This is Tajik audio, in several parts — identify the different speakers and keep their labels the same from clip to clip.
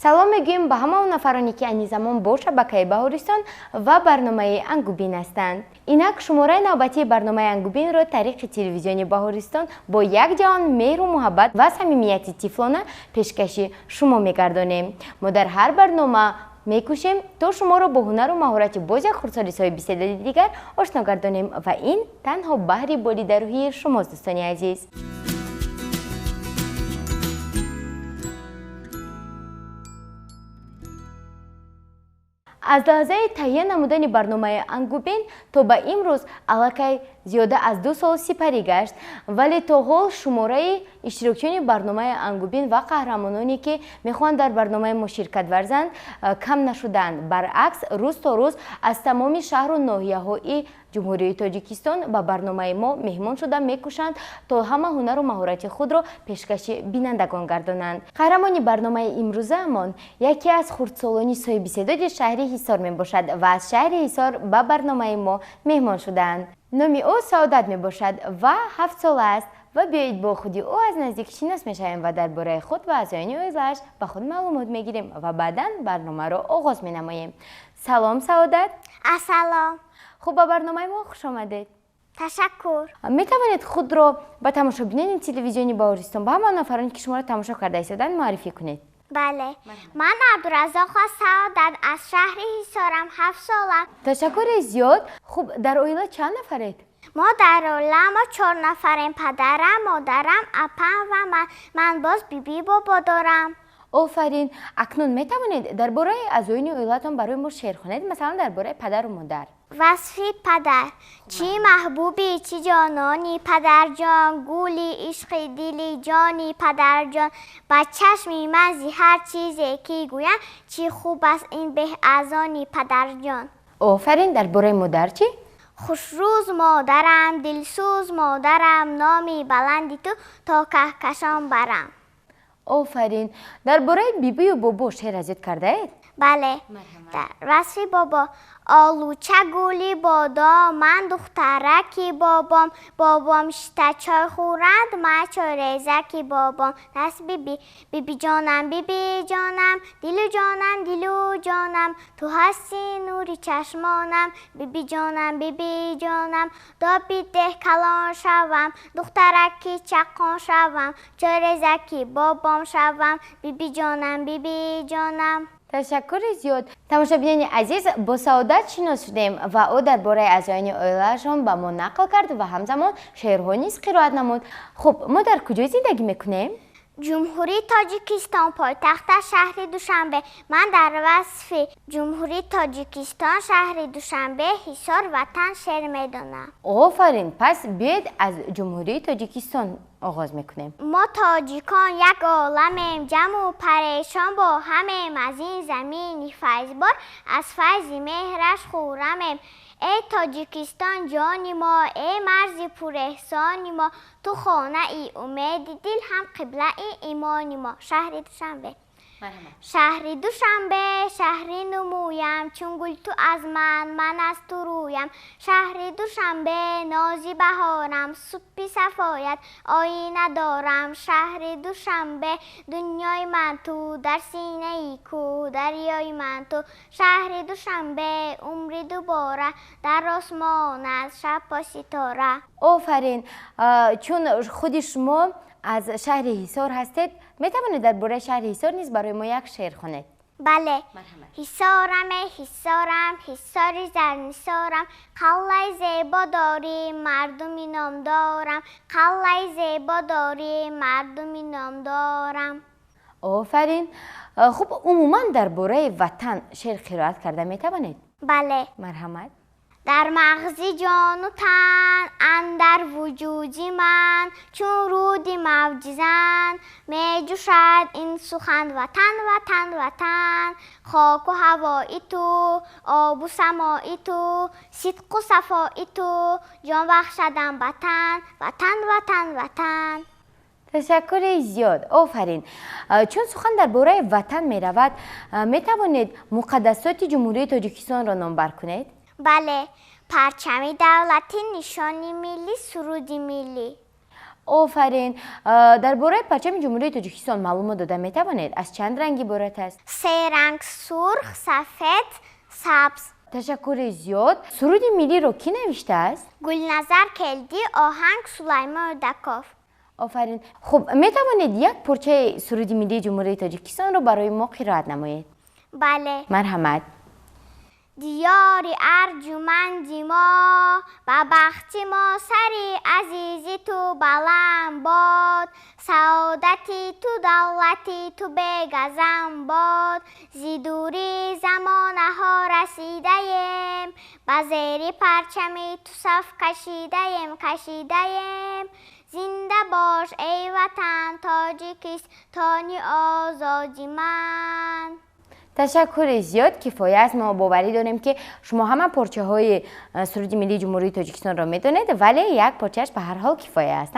Speaker 1: Салом мегӯем ба ҳама он нафароне, ки айни замон бо шабакаи Баҳористон ва барномаи Ангубин ҳастанд. Инак шумораи навбатии барномаи Ангубинро тариқи телевизиони Баҳористон бо як ҷаҳон меҳру муҳаббат ва самимияти тифлона пешкаши шумо мегардонем. Мо дар ҳар барнома мекӯшем, то шуморо бо ҳунару маҳорати боз як хурдсоли соҳиби истеъдоди дигар ошно гардонем ва ин танҳо баҳри болидарӯҳии шумост, дӯстони азиз. Аз лаҳзаи таҳия намудани барномаи Ангубин то ба имрӯз аллакай зиёда аз 2 сол сипарӣ гашт, вале то ҳол шумораи иштирокчиёни барномаи Ангубин ва қаҳрамононе, ки мехоҳанд дар барномаи мо ширкат варзанд, кам нашуданд. Баръакс, рӯз то рӯз аз тамоми шаҳру ноҳияҳои Ҷумҳурии Тоҷикистон ба барномаи мо меҳмон шуда мекӯшанд, то ҳама ҳунару маҳорати худро пешкаши бинандагон гардонанд. Қаҳрамони барномаи имрӯзаамон яке аз хурдсолони соҳибистеъдоди шаҳри Ҳисор мебошад ва аз шаҳри Ҳисор ба барномаи мо меҳмон шудаанд. Номи ӯ Саодат мебошад ва 7 сола аст ва биёед бо худи ӯ аз наздик шинос мешавем ва дар бораи худ ва аъзоёни оилааш ба худ маълумот мегирем ва баъдан барномаро оғоз менамоем. Салом, Саодат.
Speaker 2: Ассалом.
Speaker 1: Хуб, ба барномаи мо хуш омадед.
Speaker 2: Ташаккур.
Speaker 1: Метавонед худро ба тамошобинони телевизиони Баҳористон, ба ҳама нафароне, ки шуморо тамошо карда истодаанд, муаррифӣ кунед?
Speaker 2: Бале, ман Абдураззоқова Саодат, аз шаҳри Ҳисорам, 7 солам.
Speaker 1: Ташаккури зиёд. Хуб, дар оила чанд нафаред?
Speaker 2: Мо дар оила мо 4 нафарем: падарам, модарам, апам ва ман. Ман боз биби бобо дорам.
Speaker 1: Офарин. Акнун метавонед дар бораи аъзоёни оилатон барои мо шеър хонед, масалан дар бораи падару модар?
Speaker 2: Васфи падар. Чӣ маҳбуби, чӣ ҷонони падарҷон, гули ишқи дили ҷони падарҷон. Ба чашми ман зи ҳар чизе ки гӯям, чӣ хуб аст ин беҳ аз они падарҷон.
Speaker 1: Офарин. Дар бораи модар чӣ?
Speaker 2: Хушрӯз модарам, дилсӯз модарам, номи баланди ту то каҳкашон барам.
Speaker 1: Офарин. Дар бораи бибию бобо шеър аз ёд кардаед?
Speaker 2: Бале. Дар васфи бобо. Олуча гули бодом, ман духтараки бобом, бобом шита чой хӯранд, ман чойрезаки бобом. Даст биби, биби ҷонам, биби ҷонам, дилу ҷонам, дилу ҷонам, ту ҳасти нури чашмонам, биби ҷонам, биби ҷонам, до бидеҳ калон шавам, духтараки чаққон шавам, чойрезаки бобом шавам, биби ҷонам, биби ҷонам.
Speaker 1: Ташаккури зиёд. Тамошобинони азиз, бо Саодат шинос шудем ва ӯ дар бораи аъзоёни оилаашон ба мо нақл кард ва ҳамзамон шеърҳо низ қироат намуд. Хуб, мо дар куҷо зиндагӣ мекунем?
Speaker 2: Ҷумҳурии Тоҷикистон, пойтахта шаҳри Душанбе. Ман дар васфи Ҷумҳурии Тоҷикистон, шаҳри Душанбе, Ҳисор, ватан шеър медонам.
Speaker 1: Офарин. Пас биёед аз Ҷумҳурии Тоҷикистон оғоз мекунем.
Speaker 2: Мо тоҷикон як оламем, ҷамъу парешон бо ҳамем, аз ин замини файзбор аз файзи меҳраш хӯрамем. Эй Тоҷикистон ҷони мо, эй марзи пуреҳсони мо, ту хонаи умеди дил, ҳам қиблаи имони мо. Шаҳри Душанбе. Шаҳри Душанбе, шаҳри нумӯям, чун гул ту аз ман, ман аз ту рӯям. Шаҳри Душанбе, нози баҳорам, субҳи сафоят оина дорам. Шаҳри Душанбе, дунёи ман ту, дар синаи кӯҳ дарёи ман ту. Шаҳри Душанбе, умри дубора, дар осмон аз шаб по ситора.
Speaker 1: Офарин. Чун худи шумо аз шаҳри Ҳисор ҳастед, метавонед дар бораи шаҳри Ҳисор низ барои мо як шеър хонед?
Speaker 2: Бале. Ҳисорам, эй ҳисорам, ҳисори зарнисорам, қалъаи зебо дорӣ, мардуми номдорам, қалъаи зебо дорӣ, мардуми номдорам.
Speaker 1: Офарин. Хуб, умуман дар бораи ватан шеър қироат карда метавонед?
Speaker 2: Бале.
Speaker 1: Марҳамат.
Speaker 2: Дар мағзи ҷону тан, андар вуҷуди ман, чун руди мавҷизан меҷӯшад ин сухан. Ватан, ватан, ватан, хоку ҳавои ту, обу самои ту, сидқу сафои ту, ҷон бахшадам ба тан. Ватан, ватан, ватан.
Speaker 1: Ташаккури зиёд. Офарин. Чун сухан дар бораи ватан меравад, метавонед муқаддасоти Ҷумҳурии Тоҷикистонро номбар кунед?
Speaker 2: Бале, парчами давлатӣ, нишони миллӣ, суруди миллӣ.
Speaker 1: Офарин. Дар бораи парчами Ҷумҳурии Тоҷикистон маълумот дода метавонед? Аз чанд ранг иборат аст?
Speaker 2: Се ранг: сурх, сафед, сабз.
Speaker 1: Ташаккури зиёд. Суруди миллиро кӣ навиштааст?
Speaker 2: Гулназар Келдӣ, оҳанг Сулаймон Рудаков.
Speaker 1: Офарин. Хуб, метавонед як порчаи суруди миллии Ҷумҳурии Тоҷикистонро барои мо қироат намоед?
Speaker 2: Бале.
Speaker 1: Марҳамат.
Speaker 2: Диёри арҷуманди мо, ба бахти мо сари азизи ту баланд бод, саодати ту, давлати ту бегазам бод. Зи дури замонаҳо расидаем, ба зери парчами ту саф кашидаем, кашидаем. Зинда бош, эй ватан, Тоҷикистони озоди ман.
Speaker 1: Ташаккури зиёд, кифоя аст. Мо боварӣ дорем, ки шумо ҳама порчаҳои суруди миллии Ҷумҳурии Тоҷикистонро медонед, вале як порчааш ба ҳар ҳол кифоя аст.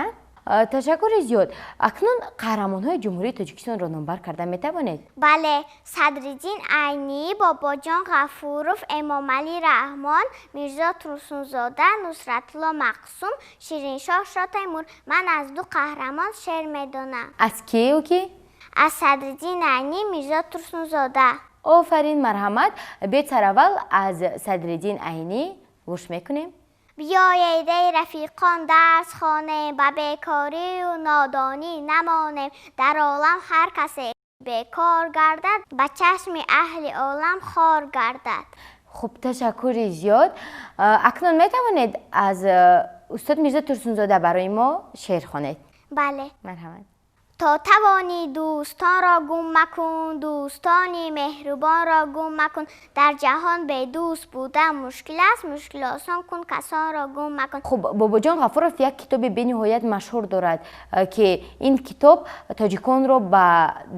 Speaker 1: Ташаккури зиёд. Акнун қаҳрамонҳои Ҷумҳурии Тоҷикистонро номбар карда метавонед?
Speaker 2: Бале, Садриддин Айнӣ, Бобоҷон Ғафуров, Эмомалӣ Раҳмон, Мирзо Турсунзода, Нусратулло Мақсум, Шириншоҳ Шотаймур. Ман аз ду қаҳрамон шеър медонам.
Speaker 1: Аз киу ки?
Speaker 2: Аз Садриддин Айнӣ, Мирзо Турсунзода.
Speaker 1: Офарин, марҳамат. Биёед, сараввал аз Садриддин Айнӣ гӯш мекунем.
Speaker 2: Биёед, эй рафиқон, дарс хонем, ба бекорию нодонӣ намонем. Дар олам ҳар касе бекор гардад, ба чашми аҳли олам хор гардад.
Speaker 1: Хуб, ташаккури зиёд. Акнун метавонед аз устод Мирзо Турсунзода барои мо шеър хонед?
Speaker 2: Бале.
Speaker 1: Марҳамат.
Speaker 2: То тавонӣ дӯстонро гум макун, дӯстони меҳрубонро гум макун. Дар ҷаҳон бедӯст будан мушкил аст, мушкил осон кун, касонро гум макун.
Speaker 1: Хуб, Бобоҷон Ғафуров як китоби бениҳоят машҳур дорад, ки ин китоб тоҷиконро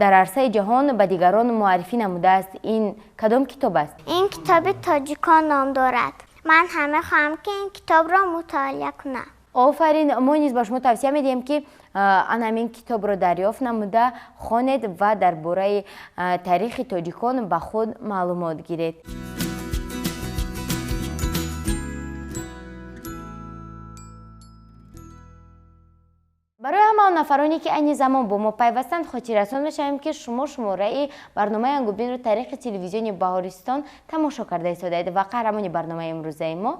Speaker 1: дар арсаи ҷаҳон ба дигарон муаррифӣ намудааст. Ин кадом китоб аст?
Speaker 2: Ин китоби Тоҷикон ном дорад. Ман ҳам мехоҳам, ки ин китобро мутолиа кунам.
Speaker 1: Офарин. Мо низ ба шумо тавсия медиҳем, ки ана ҳамин китобро дарёфт намуда хонед ва дар бораи таърихи тоҷикон ба худ маълумот гиред. Барои ҳама он нафароне, ки айни замон бо мо пайвастанд, хотиррасон мешавем, ки шумо шумораи барномаи Ангубинро тариқи телевизиони Баҳористон тамошо карда истодаед ва қаҳрамони барномаи имрӯзаи мо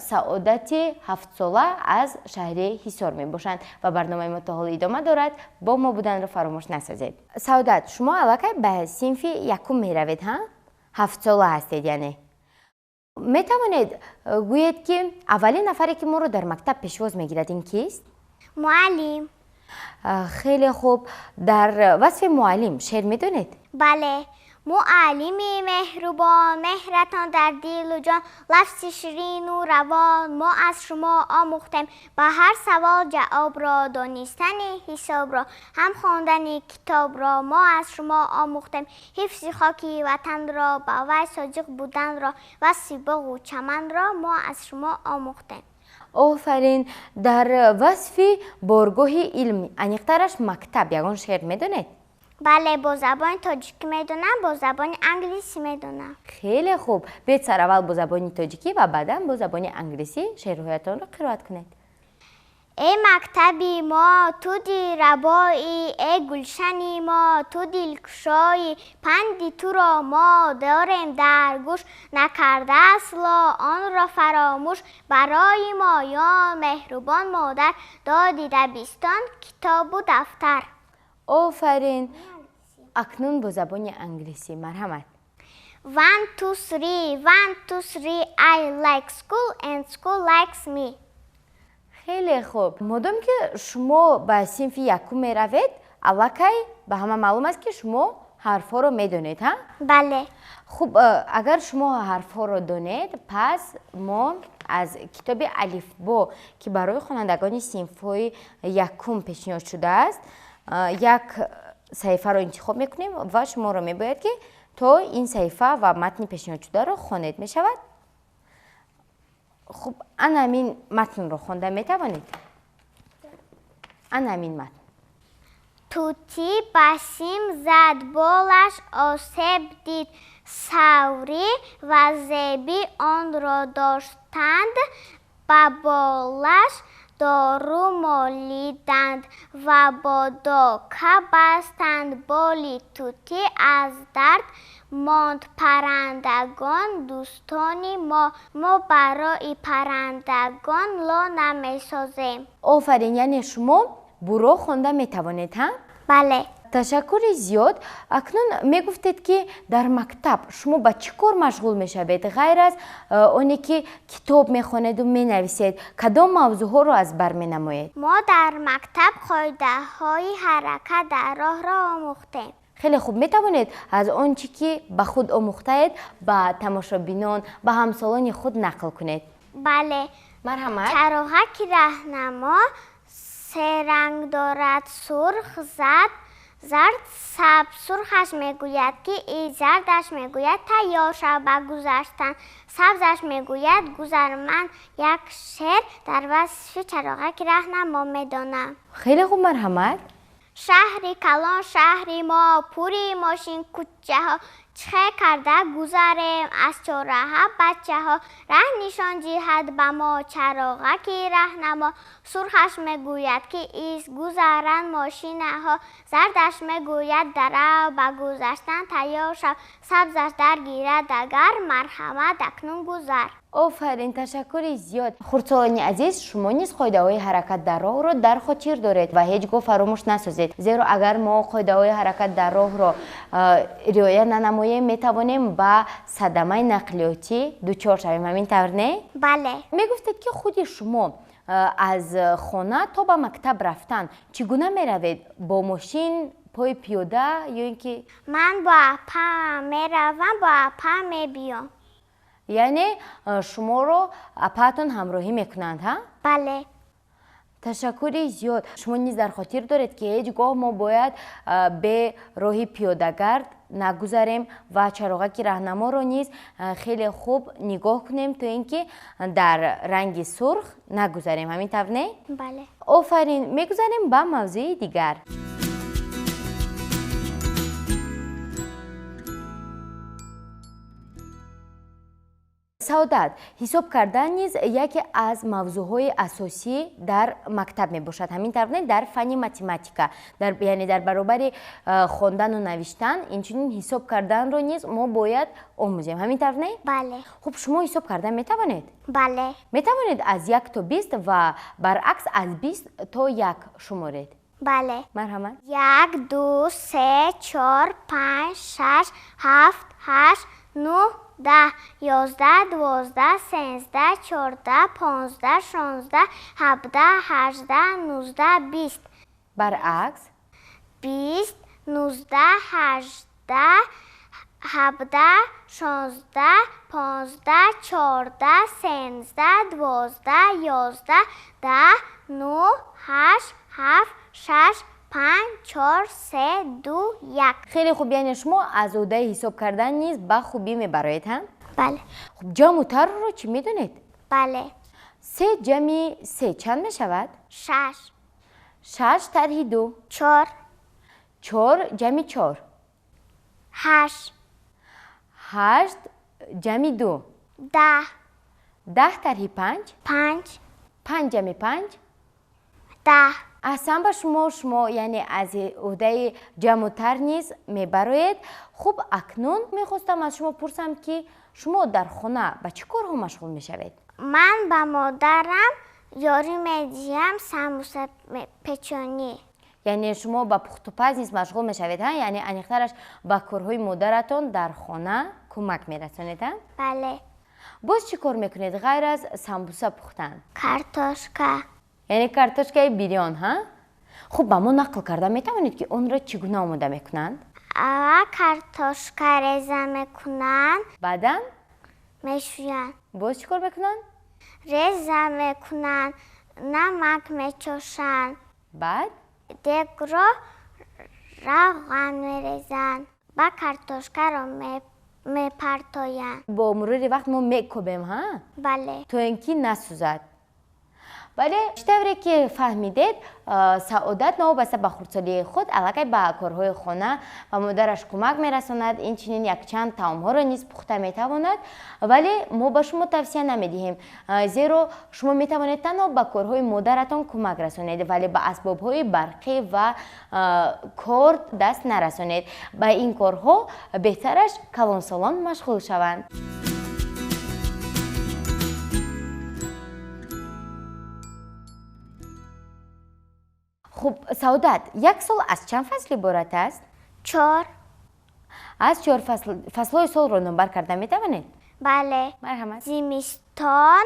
Speaker 1: Саодати ҳафтсола аз шаҳри Ҳисор мебошанд ва барномаи мо то ҳол идома дорад. Бо мо буданро фаромӯш насозед. Саодат, шумо аллакай ба синфи якум меравед, ҳа? Ҳафтсола ҳастед, яъне метавонед гӯед, ки аввалин нафаре, ки моро дар мактаб пешвоз мегирад, ин кист?
Speaker 2: Муаллим.
Speaker 1: Хеле хуб. Дар васфи муаллим шеър медонед?
Speaker 2: Бале. Муаллими меҳрубон, меҳратон дар дилу ҷон, лафзи ширину равон мо аз шумо омӯхтем. Ба ҳар савол ҷавобро, донистани ҳисобро, ҳам хондани китобро мо аз шумо омӯхтем. Ҳифзи хоки ватанро, ба вай содиқ буданро, васфи боғу чаманро мо аз шумо омӯхтем.
Speaker 1: Офарин. Дар васфи боргоҳи илм, аниқтараш мактаб, ягон шеър медонед?
Speaker 2: Бале, бо забони тоҷикӣ медонам, бо забони англисӣ медонам.
Speaker 1: Хеле хуб. Биёед, сараввал бо забони тоҷикӣ ва баъдан бо забони англисӣ шеърҳоятонро қироат кунед.
Speaker 2: Эй мактаби мо, ту дилрабоӣ, эй гулшани мо, ту дилкушоӣ. Панди туро мо дорем дар гӯш, накарда асло онро фаромӯш. Барои моён меҳрубон модар, доди дабистон китобу дафтар.
Speaker 1: Офарин. Акнун бо забони англисӣ, марҳамат.
Speaker 2: One, two, three, one, two, three, I like school and school likes me.
Speaker 1: Хеле хуб. Модом ки шумо ба синфи якум меравед, аллакай ба ҳама маълум аст, ки шумо ҳарфҳоро медонед, ҳа?
Speaker 2: Бале.
Speaker 1: Хуб, агар шумо ҳарфҳоро донед, пас мо аз китоби Алифбо, ки барои хонандагони синфҳои якум пешниҳод шудааст, як саҳифаро интихоб мекунем ва шуморо мебояд, ки то ин саҳифа ва матни пешниҳодшударо хонед. Мешавад? Хуб, ана ҳамин матнро хонда метавонед? Ана ҳамин матн.
Speaker 2: Тӯтӣ ба сим зад, болаш осеб дид. Саврӣ ва Зебӣ онро доштанд, ба болаш Дору молиданд ва бо дока бастанд. Боли тутӣ аз дард монд. Паррандагон дӯстони мо. Мо барои паррандагон лона месозем.
Speaker 1: Офарин, яъне шумо буро хонда метавонед, ҳа?
Speaker 2: Бале.
Speaker 1: Ташаккури зиёд. Акнун мегуфтед, ки дар мактаб шумо ба чӣ кор машғул мешавед? Ғайр аз оне ки китоб мехонеду менависед, кадом мавзӯъҳоро аз бар менамоед?
Speaker 2: Мо дар мактаб қоидаҳои ҳаракат дар роҳро омӯхтем.
Speaker 1: Хеле хуб, метавонед аз он чӣ ки ба худ омӯхтаед ба тамошобинон, ба ҳамсолони худ нақл кунед?
Speaker 2: Бале.
Speaker 1: Марҳамат.
Speaker 2: Чароғаки раҳнамо се ранг дорад: сурх, зард, сабз. Сурхаш мегӯяд, ки зардаш мегӯяд тайёр шав ба гузаштан, сабзаш мегӯяд гузар. Ман як шеър дар васфи чароғаки раҳнамо медонам.
Speaker 1: Хеле хуб, марҳамат.
Speaker 2: Шаҳри калон шаҳри мо, пури мошин кӯчаҳо, чӣ карда гузарем аз чораҳа бачаҳо. Раҳ нишон ҷиҳат ба мо чароғаки раҳнамо. Сурхаш мегӯяд, ки ист, гузаранд мошинаҳо, зардаш мегӯяд дарав, ба гузаштан тайёр шав, сабзаш даргирад агар, марҳамат акнун гузар.
Speaker 1: Офарин, ташаккури зиёд. Хурдсолони азиз, шумо низ қоидаҳои ҳаракат дар роҳро дар хотир доред ва ҳеҷ гоҳ фаромӯш насозед, зеро агар мо қоидаҳои ҳаракат дар роҳро риоя нанамоем, метавонем ба садамаи нақлиётӣ дучор шавем. Ҳамин тавр, не?
Speaker 2: Бале.
Speaker 1: Мегуфтед, ки худи шумо аз хона то ба мактаб рафтан чӣ гуна меравед? Бо мошин, пои пиёда ё ин ки?
Speaker 2: Ман бо апаам меравам, бо апаам мебиём.
Speaker 1: Яъне шуморо апаатон ҳамроҳӣ мекунанд, ҳа?
Speaker 2: Бале.
Speaker 1: Ташаккури зиёд. Шумо низ дар хотир доред, ки ҳеҷ гоҳ мо бояд бе роҳи пиёдагард нагузарем ва чароғаки раҳнаморо низ хеле хуб нигоҳ кунем, то ин ки дар ранги сурх нагузарем. Ҳамин тавр, не?
Speaker 2: Бале.
Speaker 1: Офарин, мегузарем ба мавзӯи дигар. Саодат, ҳисоб кардан низ яке аз мавзӯъҳои асосӣ дар мактаб мебошад. Ҳамин тавр, не? Дар фанни математика, яъне дар баробари хондану навиштан, инчунин ҳисоб карданро низ мо бояд омӯзем. Ҳамин тавр, не?
Speaker 2: Бале.
Speaker 1: Хуб, шумо ҳисоб кардан метавонед?
Speaker 2: Бале.
Speaker 1: Метавонед аз 1 то 20 ва баръакс аз 20 то 1 шуморед?
Speaker 2: Бале.
Speaker 1: Марҳамат.
Speaker 2: 1, 2, 3, 4, 5, 6, 7, 8, 9, 10, 11, 12, 13, 14, 15, 16, 17, 18, 19, 20.
Speaker 1: Баръакс?
Speaker 2: 20, 19, 18, 17, 16, 15, 14, 13, 12, 11, 10, 9, 8, 7, 6, 5, 4, 3, 2, 1.
Speaker 1: Хеле хуб, яъне шумо аз ӯҳдаи ҳисоб кардан низ ба хубӣ мебароед, ҳа?
Speaker 2: Бале.
Speaker 1: Хуб, ҷамъу тарҳро чӣ медонед?
Speaker 2: Бале.
Speaker 1: 3 ҷамъи 3 чанд мешавад?
Speaker 2: 6.
Speaker 1: 6 тарҳи 2?
Speaker 2: 4.
Speaker 1: 4 ҷамъи 4?
Speaker 2: 8.
Speaker 1: 8 ҷамъи 2?
Speaker 2: 10.
Speaker 1: 10 тарҳи 5?
Speaker 2: 5.
Speaker 1: 5 ҷамъи 5?
Speaker 2: 10.
Speaker 1: Аҳсан ба шумо, шумо яъне аз ӯҳдаи ҷамъу тарҳ низ мебароед. Хуб, акнун мехостам аз шумо пурсам, ки шумо дар хона ба чӣ корҳо машғул мешавед?
Speaker 2: Ман ба модарам ёрӣ медиҳам самбуса печонӣ.
Speaker 1: Яъне шумо ба пухтупаз низ машғул мешавед, ҳа? Яъне аниқтараш ба корҳои модаратон дар хона кӯмак мерасонед, ҳа?
Speaker 2: Бале.
Speaker 1: Боз чӣ кор мекунед ғайр аз самбуса пухтан?
Speaker 2: Картошка.
Speaker 1: Яъне картошкаи бирён, ҳа? Хуб, ба мо нақл карда метавонед, ки онро чӣ гуна омода мекунанд?
Speaker 2: Аввал картошка реза мекунанд.
Speaker 1: Баъдан?
Speaker 2: Мешӯянд.
Speaker 1: Боз чӣ кор мекунанд?
Speaker 2: Реза мекунанд, намак мечошанд.
Speaker 1: Баъд?
Speaker 2: Дегро равған мерезанд ва картошкаро мепартоянд.
Speaker 1: Бо мурури вақт мо мекӯбем, ҳа?
Speaker 2: Бале.
Speaker 1: То ин ки насӯзад. Бале, чӣ тавре ки фаҳмидед, Саодат новобаста ба хурдсолии худ аллакай ба корҳои хона ба модараш кӯмак мерасонад, инчунин якчанд таомҳоро низ пухта метавонад, вале мо ба шумо тавсия намедиҳем, зеро шумо метавонед танҳо ба корҳои модаратон кӯмак расонед, вале ба асбобҳои барқӣ ва корд даст нарасонед. Ба ин корҳо беҳтараш калонсолон машғул шаванд. Хуб, Саодат, як сол аз чанд фасл иборат аст?
Speaker 2: 4.
Speaker 1: Аз 4 фасл. Фаслҳои солро номбар карда метавонед?
Speaker 2: Бале.
Speaker 1: Марҳамат.
Speaker 2: Зимистон,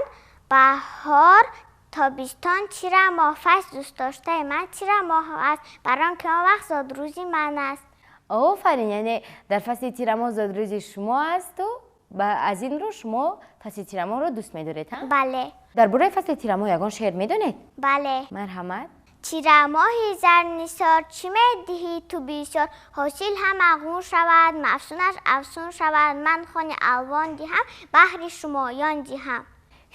Speaker 2: баҳор, тобистон, тирамоҳ. Фасл дӯстдоштаи ман тирамоҳ аст, барон ки он вақт зодрӯзи ман аст.
Speaker 1: Офарин, яъне дар фасли тирамоҳ зодрӯзи шумо асту аз ин рӯ шумо фасли тирамоҳро дӯст медоред, ҳа?
Speaker 2: Бале.
Speaker 1: Дар бораи фасли тирамоҳ ягон шеър медонед?
Speaker 2: Бале.
Speaker 1: Марҳамат.
Speaker 2: Тирамоҳи зарнисор, чӣ медиҳӣ ту бисёр? Ҳосил ҳама ғун шавад, мафсунаш афсун шавад. Ман хони алвон диҳам, баҳри шумоён диҳам.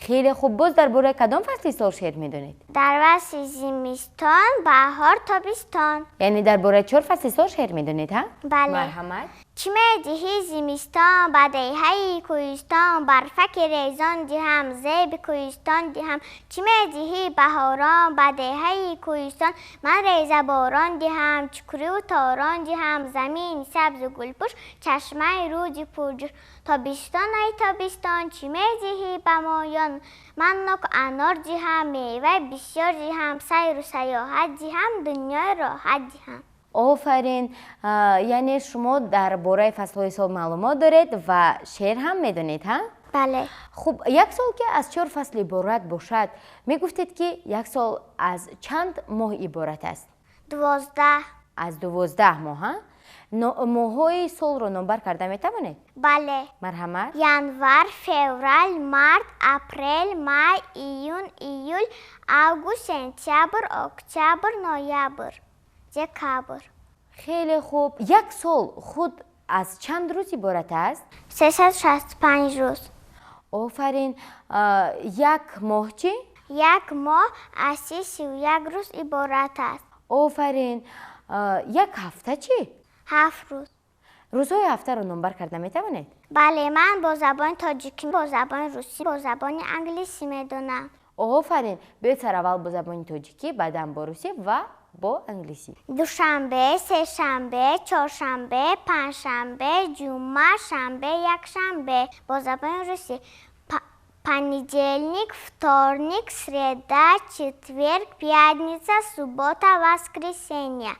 Speaker 1: Хеле хуб. Боз дар бораи кадом фасли сол шеър медонед?
Speaker 2: Дар фасли зимистон, баҳор, тобистон.
Speaker 1: Яъне дар бораи 4 фасли сол шеър медонед, ҳа?
Speaker 2: Бале.
Speaker 1: Марҳамат.
Speaker 2: Чӣ медиҳӣ зимистон ба деҳаи кӯҳистон? Барфаки резон диҳам, зеби кӯҳистон диҳам. Чӣ медиҳӣ баҳорон ба деҳаи кӯҳистон? Ман резаборон диҳам, чукриву торон диҳам. Замини сабзу гулпӯш, чашмаи рӯди пурҷӯш. Тобистон, ай тобистон, чӣ медиҳӣ ба моён? Ман ноку анор диҳам, меваи бисёр диҳам, сайру саёҳат диҳам, дунёи роҳат диҳам.
Speaker 1: Офарин. Яъне шумо дар бораи фаслҳои сол маълумот доред ва шеър ҳам медонед, ҳа?
Speaker 2: Бале.
Speaker 1: Хуб, як сол ки аз 4 фасл иборат бошад, мегуфтед ки як сол аз чанд моҳ иборат аст?
Speaker 2: 12.
Speaker 1: Аз 12 моҳ, ҳа? Моҳҳои солро номбар карда метавонед?
Speaker 2: Бале.
Speaker 1: Марҳамат.
Speaker 2: Январ, феврал, март, апрел, май, июн, июл, август, сентябр, октябр, ноябр, декабр.
Speaker 1: Хеле хуб. Як сол худ аз чанд рӯз иборат аст?
Speaker 2: 365 рӯз.
Speaker 1: Офарин. Як моҳ чӣ?
Speaker 2: Як моҳ аз 31 рӯз иборат аст.
Speaker 1: Офарин. Як ҳафта чӣ?
Speaker 2: 7 рӯз.
Speaker 1: Рӯзҳои ҳафтаро номбар карда метавонед?
Speaker 2: Бале, ман бо забони тоҷикӣ, бо забони русӣ, бо забони англисӣ медонам.
Speaker 1: Офарин. Биёед сараввал бо забони тоҷикӣ, баъдан бо русӣ ва бо англисӣ.
Speaker 2: Душанбе, сешанбе, чоршанбе, панҷшанбе, ҷумъа, шанбе, якшанбе. Бо забони русӣ. Понедельник, вторник, среда, четверг, пятница, суббота, воскресенье.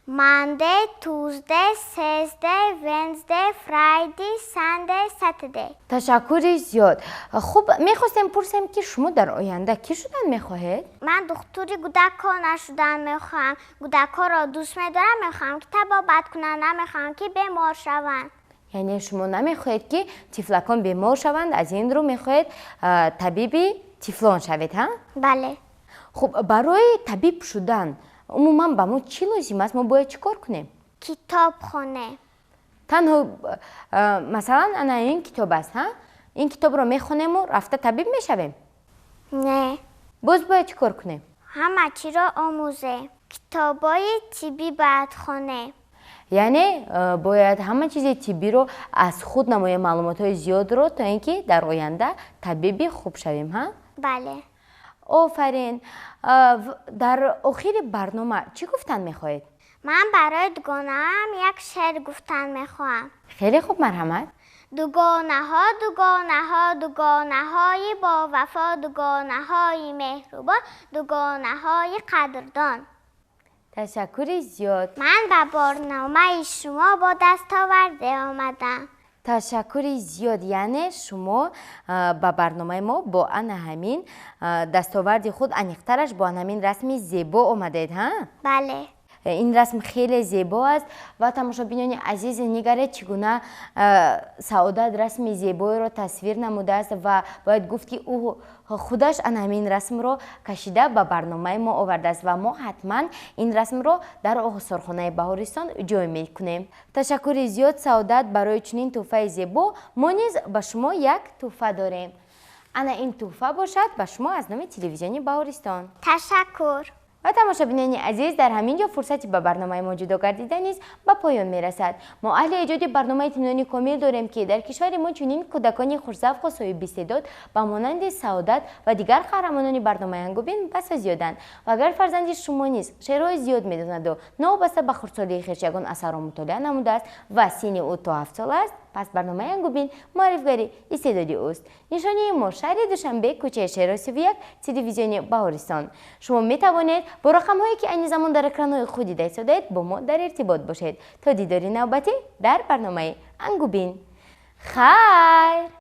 Speaker 2: Monday, Tuesday, Thursday, Wednesday, Friday, Sunday, Saturday.
Speaker 1: Ташаккури зиёд. Хуб, мехостем пурсем ки шумо дар оянда кӣ шудан мехоҳед?
Speaker 2: Ман духтури кӯдакона шудан мехоҳам. Кӯдакҳоро дӯст медорам, мехоҳам ки табобат кунанд, намехоҳам ки бемор шаванд.
Speaker 1: Яъне шумо намехоҳед ки тифлакон бемор шаванд, аз ин рӯ мехоҳед табиби тифлон шавед, ҳа?
Speaker 2: Бале.
Speaker 1: Хуб, барои табиб шудан умуман ба мо чӣ лозим аст? Мо бояд чӣ кор кунем?
Speaker 2: Китоб хонем.
Speaker 1: Танҳо, масалан, ана ин китоб аст, ҳа? Ин китобро мехонему рафта табиб мешавем?
Speaker 2: Не.
Speaker 1: Боз бояд чӣ кор кунем?
Speaker 2: Ҳама чиро омӯзем. Китобҳои тиббӣ бояд хонем.
Speaker 1: Яъне бояд ҳама чизи тиббиро аз худ намоем, маълумотҳои зиёдро, то ин ки дар оянда табиби хуб шавем, ҳа?
Speaker 2: Бале.
Speaker 1: Офарин. Дар охири барнома чӣ гуфтан мехоҳед?
Speaker 2: Ман барои дугонаам як шеър гуфтан мехоҳам.
Speaker 1: Хеле хуб, марҳамат.
Speaker 2: Дугонаҳо, дугонаҳо, дугонаҳои бовафо, дугонаҳои меҳрубон, дугонаҳои қадрдон.
Speaker 1: Ташаккури зиёд.
Speaker 2: Ман ба барномаи шумо бо дастоварде омадам.
Speaker 1: Ташаккури зиёд. Яъне шумо ба барномаи мо бо ана ҳамин дастоварди худ, аниқтараш бо ана ҳамин расми зебо омадед, ҳа?
Speaker 2: Бале.
Speaker 1: Ин расм хеле зебо аст ва тамошобинони азиз, нигаред чӣ гуна Саодат расми зебоеро тасвир намудааст ва бояд гуфт ки ӯ худаш ана ҳамин расмро кашида ба барномаи мо овардааст ва мо ҳатман ин расмро дар осорхонаи Баҳористон ҷой мекунем. Ташаккури зиёд, Саодат, барои чунин тӯҳфаи зебо. Мо низ ба шумо як тӯҳфа дорем. Ана ин тӯҳфа бошад ба шумо аз номи телевизиони Баҳористон.
Speaker 2: Ташаккур.
Speaker 1: Ва тамошобинони азиз, дар ҳамин ҷо фурсати ба барномаи мо ҷудо гардида низ ба поён мерасад. Мо аҳли эҷоди барнома итминони комил дорем, ки дар кишвари мо чунин кӯдакони хушзавқу соҳибистеъдод ба монанди Саодат ва дигар қаҳрамонони барномаи Ангубин басо зиёданд. Ва агар фарзанди шумо низ шеърҳои зиёд медонаду новобаста ба хурдсолии хеш ягон асарро мутолиа намудааст ва синни ӯ то 7 сола аст, пас барномаи Ангубин муаррифгари истеъдоди ӯст. Нишонии мо: шаҳри Душанбе, кӯчаи Шеъро 31, телевизиони Баҳористон. Шумо метавонед бо рақамҳое, ки айни замон дар экранҳои худ дида истодаед, бо мо дар иртибот бошед. То дидори навбатӣ дар барномаи Ангубин, хайр.